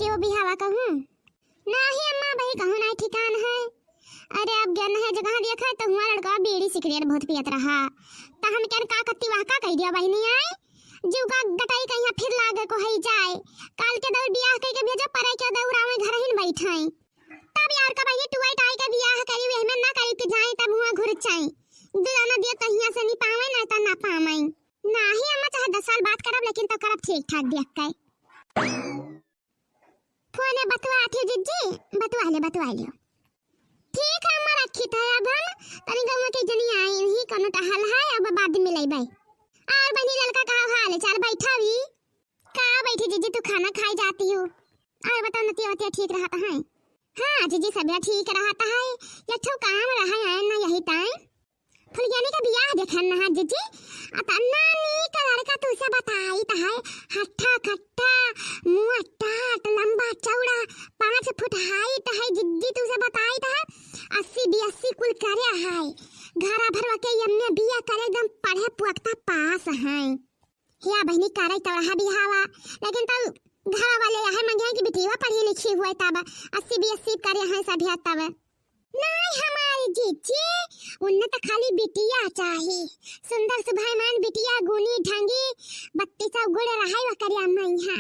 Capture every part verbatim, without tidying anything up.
यो बिहावा कहूँ? नाही अम्मा, अबही कहूँ नाही ठिकान है। अरे अब गन है जगह देखा तो हुआ लड़का बीड़ी सिगरेट बहुत पियत रहा। त हम कहन का कत्ती वह का कह दिया बहिनी आई। जीव का गटाई कहीं फिर लागे को है जाए। काल के दौर बियाह कह के भेजा परे के दौर आवे घर ही बैठाई। तब यार का बहिनी टुआई टाई के बियाह करी वे में ना करी के जाए तब हुआ घुर चाई। दुलाना दिया तहिया से नहीं पावे ना त ना पावे। नाही अम्मा चाहे दस साल बात करब लेकिन तो करब ठीक ठाक देख के। फोने बतवा आठी जिज्जी, बतवा ले, बतवा लियो। ठीक है अम्मा, रखी था अब हम, तनी गौवा के जनी आई नहीं, कोनो टहल है, अब बाद में मिलई बाय। और बनी ललका का हाल चाल, बैठा भी? का बैठी जिज्जी, तू खाना खाई जाती हो? और बताओ नतिया वतिया ठीक रहता है? हाँ जिज्जी, सब ठीक रहता है। ये ठो काम रहा है ना यही टाइम। फुलगियानी का बियाह देखन ना जिज्जी, अतना नीक लड़का तुसे बताई त है, हट्ठा कट्ठा, मुँह टाट, लंबा चौड़ा, पाँच फुट height है जिज्जी, तुसे बताई त है, अस्सी बियासी कुल करे है, घरा भरवा के एम ए बी ए करे, एकदम पढ़े पुअक्ता पास है। हिया बहिनी करे तो रहा बिहावा, लेकिन तब घरा वाले यह मंगे कि बिटिया पढ़ी लिखी हुए तब अस्सी बियासी करे हैं सब तब। नाही हमारी जीजी, उन्हें तो खाली बिटिया चाही, सुंदर सुभायमान बिटिया, गुनी ढंगी, बत्ती सब गुण रहाई वकरिया मैया,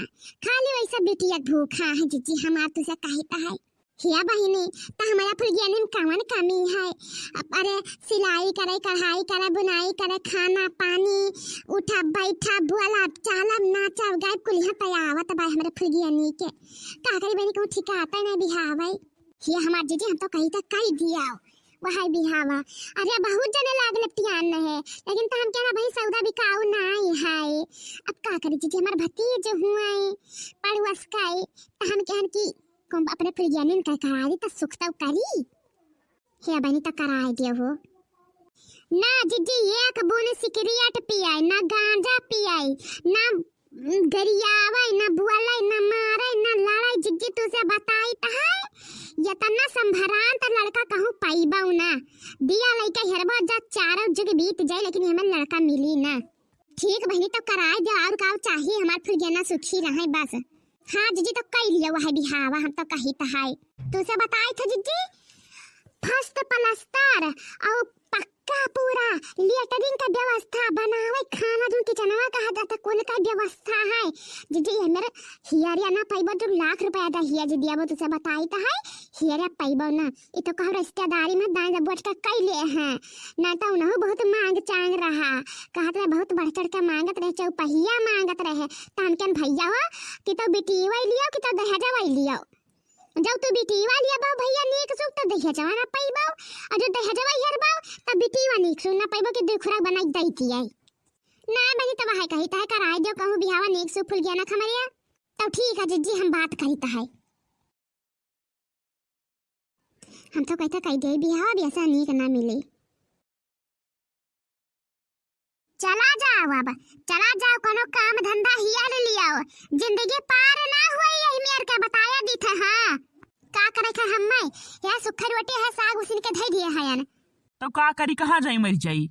खाली वैसा बिटिया भूखा है जीजी हमार, तुसे कहता है। हिया बहिनी, त हमारा फुलगियानी में कवन कमी है? अरे सिलाई करे, कढ़ाई करे, बुनाई करे, खाना पानी, उठा बैठा, बोला चालब नाचब गायब कुलिया तैयावत बा हमरे फुलगियानी के। का करी बहिनी, कहूँ ठिकाता नहीं बिहावे। हिया हमार जीजी, हम तो कही त कही दिया, वह बिहावा। अरे बहुत जने लाग लपटियान है, लेकिन त हम कहना भाई सौदा बिकाऊ नाई है। अब का करी जीजी, हमार भतीज हुए पड़ुअस के, त हम कहन कि कौन अपने फुलगियानी का कराई त सुख तो करी। हे बहिनी त कराई दियो हो। ना जीजी, एक बूंद सिगरेट पियाई, ना गांजा पियाई, ना गरियावे, ना बोले, ना मारे, ना लड़ाई। जीजी तुसे बताई त है, इतना संभ्रांत लड़का कहूँ पाइबो ना। दिया लइका हेरबो जा, चारों जुग बीत जाए, लेकिन हमें लड़का मिली ना। ठीक बहिनी, तो कराई दे, और का चाहिए, हमार फुलगेना सुखी रहे बस। हाँ जीजी, तो कई लिया वह बिहावा, हम तो कही त है। तुसे बताई थे जीजी, first plaster और पक्का पूरा लेटरिन का व्यवस्था बनावे, खाना जो किचनवा कहा जाता, कुल का व्यवस्था है। जीजी, ये मेरे हियरिया ना पैबो, दो लाख रुपया दा हिया जी दिया, वो तुसे बताई त है, हियरिया पैबो ना। ई तो कहब रिश्तेदारी में दाएं दबोच के कई ले हैं, ना तो उनहु बहुत मांग चांग रहा, कहत रहे बहुत बढ़ चढ़ के मांगत रहे, चौपहिया मांगत रहे। त हम कहन भैया हो कि तो बिटिया लियो कि तो दहेजवा लियो। जब तू बिटिया लिया बा भैया नीक सुख तो दहेजवा ना पैबो, और जो दहेजवा हेर बा तब बिटिया नीक सुख ना पैबो कि दुई खुराक बनाई दई दिया। ना बनी तब है कही त है कराई दो कहूँ बिहावा नीक सुख फुलगेना खमरिया। तब ठीक है जीजी, हम बात कही त है। हम तो कहता कही दे बिहावा भी ऐसा नीक ना मिले। चला जाओ अब, चला जाओ, कोनो काम धंधा हिया ले लियाओ। जिंदगी पार ना हुई यही मेर के बताया दी थे। हाँ, का करे थे हम्मे? यह सुखा रोटी है, साग उसिन के धई दिए हैं। तो का करी, कहाँ जाई, मर जाई?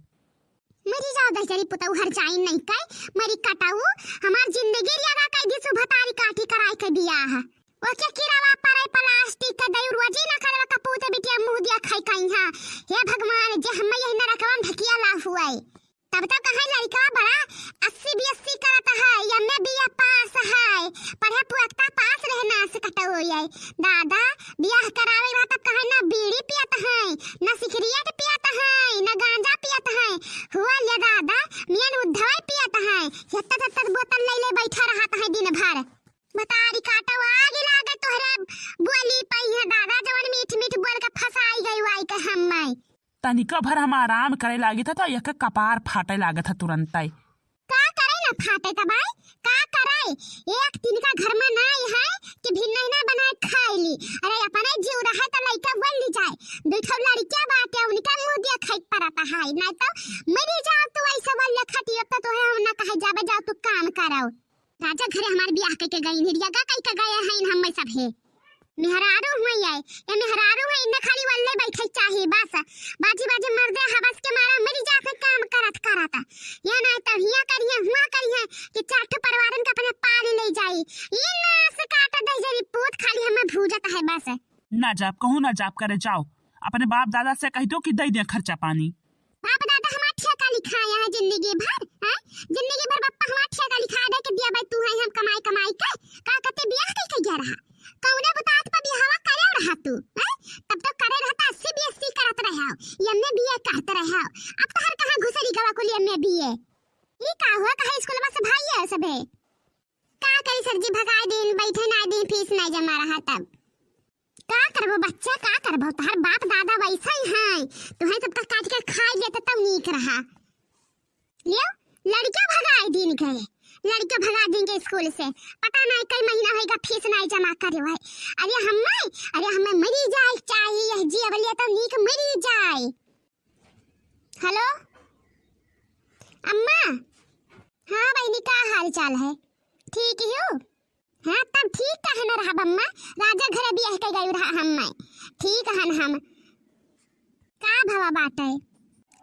मरी जाओ दहिजरी पुतऊ हर जाई नहीं कई, मरी कटाऊ, हमार जिंदगी रिया ना कई दी सुभतारी काठी कराई के बियाह। ओके किरावा परे प्लास्टिक के दई रोजी ना खलवा कपूत बिटिया मुँह दिया खाई कहीं हाँ। हे भगवान, जे हम्मे यही नरकवा में ढकिया ला हुए। तब तो कहे लड़का बड़ा अस्सी बियासी करत है, एम ए बी ए पास है, पढ़े पुअक्ता पास रहे ना से कटो ये। दादा, बियाह करावे रहा तब कहे ना बीड़ी पियत है, ना सिगरेट पियत है, ना गांजा पियत है। हुआ ले दादा, मियन उद्धवे पियत है। यत्ता तत्ता बोतल ले ले बैठा रहत है दिन भर। बतारी काटो आग लागे तोहरे बोली पई है दादा, जवन मीठ मीठ बोल के फंसाई गई वाई के हम्मे। तनिका भर हम आराम करे लागित ह, त एक कपार फाटे लागत ह तुरंतै। का करे न फाटे त भाई, का करे? एक तिनका घर में नाई है कि भिन्न ही ना बनाए खाए ली। अरे, अपने जीव रहे त लइका बोल ली जाए। दुई ठो लड़किया बाटे, उनका मुँह दिया खाए पड़ता है, नहीं तो मरी जाओ तू ऐसे बोल ले खटियो, तो तोहे हम ना कहे जाबे, जाओ तू काम करो। राजा घरे हमार बियाह कइके गई, निरिया का कइके गए हैं हम सब है। मेहरारू हुए ये, ये मेहरारू है, इन्हें खाली वल्ले बैठे चाही बस। बाजी बाजी मर्दे हवस के मारा मरी जात है काम करत करत। ये ना तो हिया करिए, हुआ करिए कि चार ठो परिवारन के अपने पाल ले जाई। ये नास काट दहिजरी पूत, से। ना जाब, कहूँ ना जाब करे, जाओ। अपने बाप दादा से कहि देउ कि दइ दें खर्चा पानी। बाप दादा हमार ठेका लिखाया है जिंदगी भर, हैं? जिंदगी भर बापा हमार ठेका लिखा दे के दिया भाई, तू है हम कमाई कमाई के, का कते बियाह कइ के गया रहा? कौने बुतात पर बियाहवा करे रहा तू, हैं? तब तो करे रहता, अस्सी बीएससी करत रहे हो, एमए बीए करत रहे हो। अब तो हर कहाँ घुसरी गवा कुल एमए बीए। ई का हुआ, कहाँ स्कूलवा से भाई है सभे? का करी सर जी, भगाए दिन, बैठे ना दिन, फीस ना जमा रहा तब। का करबो बच्चा, का करबो, तोहर बाप दादा वैसा ही है, तुहें सबका काट के खाई लेते तब नीक रहा। लियो, लड़कियों भगाए दिन गए, लड़कियों भगा दिन के स्कूल से, पता नहीं कई महीना होइगा फीस नहीं जमा करे हुए। अरे हमें, अरे हमें मरी जाए चाहिए, यह जी अबलिया तो नीक मरी जाए। हेलो अम्मा। हाँ बहिनी, का हाल चाल है? ठीक ही हो? हाँ, तब ठीक काहे न रहब अम्मा, राजा घरे बियाह के गई रहा हम, मैं ठीक हन हम। का भवा बाटे?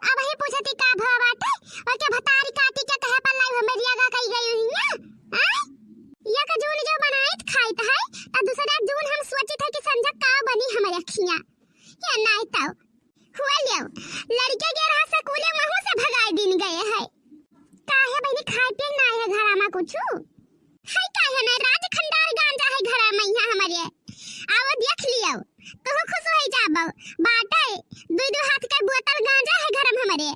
अब ही पूछती का भवा बाटे? और के भतारी काटी के कहे पर लाई हमरिया गा कही गई हुई है? आय? एक जून जो बनाइत खाइत है, त दूसरा जून हम सोचित है कि संझा का बनी हमरे अखियाँ। या नाई तो हुआ लियो, लड़के गए रहा स्कूले, महू से भगाए दिन गए है। काहे बहिनी, खाए पिए ना है घरा में कुछ? है काहे ना, राज खंडार गांजा है घरा में यहाँ हमरे। आओ देख लियो, तू खुश हो जाबो। बाटे दुई दो हाथ के बोतल गांजा है घर में हमरे।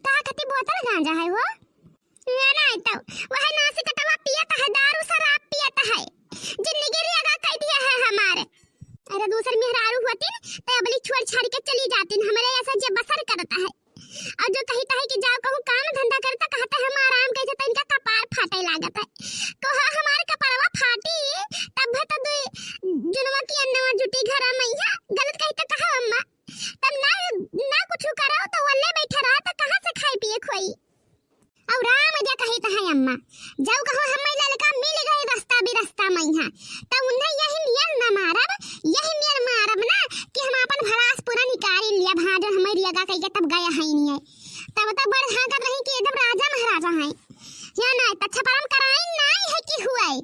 का खातिर बोतल गांजा है वो? ये नहीं तो, वह नासी कटवा पियत है, दारू शराब पियत है, जिंदगी रेगा कह दिया है हमारे। अरे दूसर मेहरारू होतिन, तो अबली छोड़ छाड़ के चली जातिन, हमरे ऐसा जे बसर करता है। और जो कहिता है कि जाओ कहूँ काम धंधा करता, कहता है हम आराम कैसे, तो इनका कपार फाटे लागत है। कहो हमार कपड़वा फाटी, तब तो दुई जुनवा की अन्नवा जुटी घरा में, यहाँ गलत कही तो कहो अम्मा। तब ना, ना कुछ करो तो वल्ले बैठा रहा तो कहाँ से खाए पिए खोई? और राम जे कहित है अम्मा, जब कहो हमें ललका मिल गए रास्ता बिरस्ता में यहाँ, तब उन्हें यही नियर न मारब, यही नियर मारब ना कि हम अपन भरास पूरा निकाल लिया, भाजो हमें रियगा कहिए तब गया है नहीं है। तब तो बड़ झांकत रही कि एकदम राजा महाराजा हैं। या ना, तो छपरम कराई नहीं है कि हुआ है।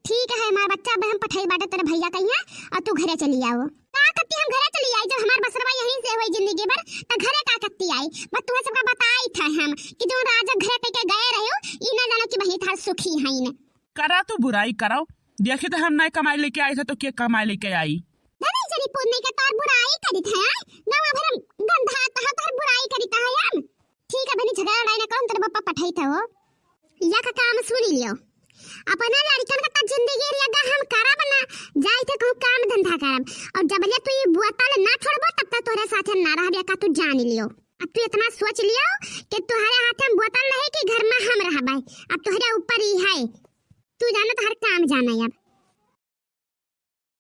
ठीक है हमार बच्चा, अब हम पठाई बाटे तेरे भैया कहिया और तू घरे चली आओ। का कत्ती हम घरे चली आई, जब हमार बसरवा यहीं से होई जिंदगी भर, त घरे का कत्ती आई? बस तुम्हें सबका बताई था हम कि जो राजा घरे कह के गए रहे हो, ई ना जानो कि बहिनी थार सुखी है न। करा तू बुराई करो, देखी तो हम नहीं कमाई लेके आई थे तो के कमाई लेके आई? नहीं जरी पूत नहीं के तोर बुराई करी थे, आय? गाँव भर हम गंधा तोहर बुराई करी थे हम। ठीक है बहिनी, झगड़ा लड़ाई ना करो, हम तेरे पापा पठाई था वो। या का काम सुनी लियो, अपना लड़कन का तो जिंदगी रियगा हम करब ना, जाई थे कहूँ काम धंधा करब, और जब ले तू ये बोतल ना छोड़बो तब तक तोहरे साथ हम ना रहब, या का तू जान लियो। अब तू इतना सोच लियो कि तोहरे हाथ में बोतल नहीं कि घर में हम रहबे, अब तोहरे ऊपर ही है, तू जानो तो हर काम जाना अब।